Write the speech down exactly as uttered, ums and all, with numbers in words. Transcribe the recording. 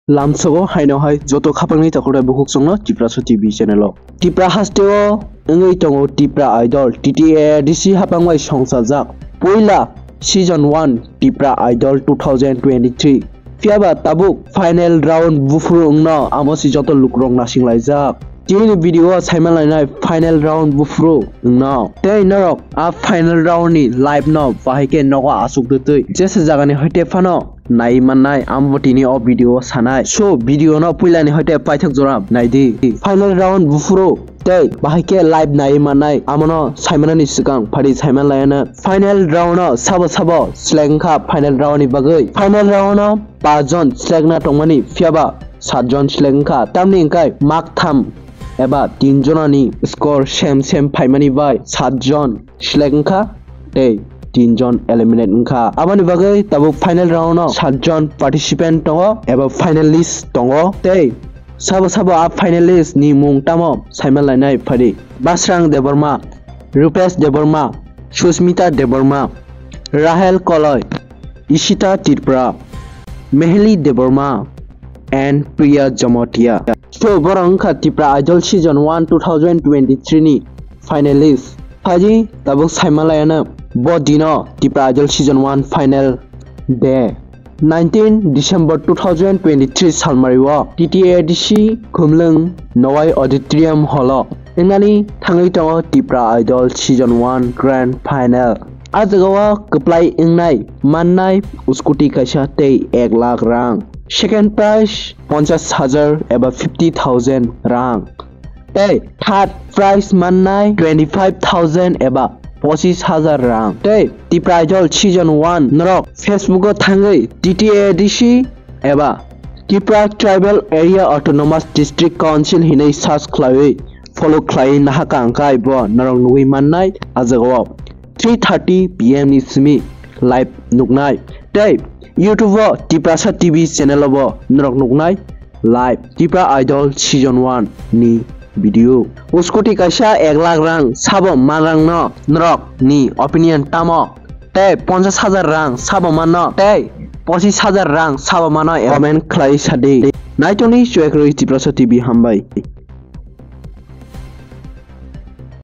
Lamsogo haino hai joto khapangni takhuk bai bukhuk chwngno Tiprasa T V channel o. Tipra hasteo wngwi tongo Tipra Idol, T T A A D C hapang bai songchajak puila season one Tipra Idol two thousand twenty-three. Phiyaba tabuk final round buphuru wngno amo se joto lukurok nasinglaijak. Tini video o saima lainai final round buphuru wngno. Tei norok a final round ni live no bahai khe nogo asuk twtwi jesa jagani hoite phano nai mannai, amo tini o video o sanai. So video no puilani hoite paithak jora naidi. Final round buphuru tei bahai khe live nai mannai, amono saimanani swkang phari saiman laiano. Final round o sabo sabo select wngkha final round ni bagwi. Final round o paanch jon select na tongmani, phiyaba saat jon select wngkha. Tamni hwnkhe maktham eba tin jonani score same same phaimani bai saat jon select wngkha tei tin jon eliminate wngkha. Aboni bagwi tabuk final round o saat jon participant tongo eba finalist tongo tei sabo sabo a finalist ni mung tamo saima lainai phari. Basrang Debbarma, Rupesh Debbarma, Susmita Debbarma, Rahel Koloi, Ishita Tripura, Meheli Debbarma and Priya Jamatia. So borok wngkha Tipra Idol season one two thousand twenty-three ni finalist. Phaidi tabuk saima laiano bo dino Tipra Idol season one final day. Nineteen December two thousand twenty-three salmario T T A D C Khumlwng Nowai Auditorium Hall o wngnani thangwi tongo Tipra Idol season one grand final. A jagao kwplai wngnai mannai scooty kaisa tei ek lakh rang. Second prize ponchas hajar eba fifty thousand rang. Tei third prize mannai twenty five thousand eba pochis hajar rang. Tei Tipra Idol season one norok Facebook o thangwi T T A D C eba Tipra Tribal Area Autonomous District Council hinwi search khlaiwi follow khlaiwi nahaka hwnkhe bo norok nugwi mannai. A jagao three thirty P M ni simi live nuknai. Tei YouTube o Tiprasa T V channel o bo norok nuknai live Tipra Idol season one ni video. Scooty kaisa ek lakh rang sabo manrangno norok ni opinion tamo? Tei ponchas hajar rang sabo manno? Tei pochis hajar rang sabo manno? Comment khlai sadi. Naitoni chuekrwi Tiprasa T V, hambai.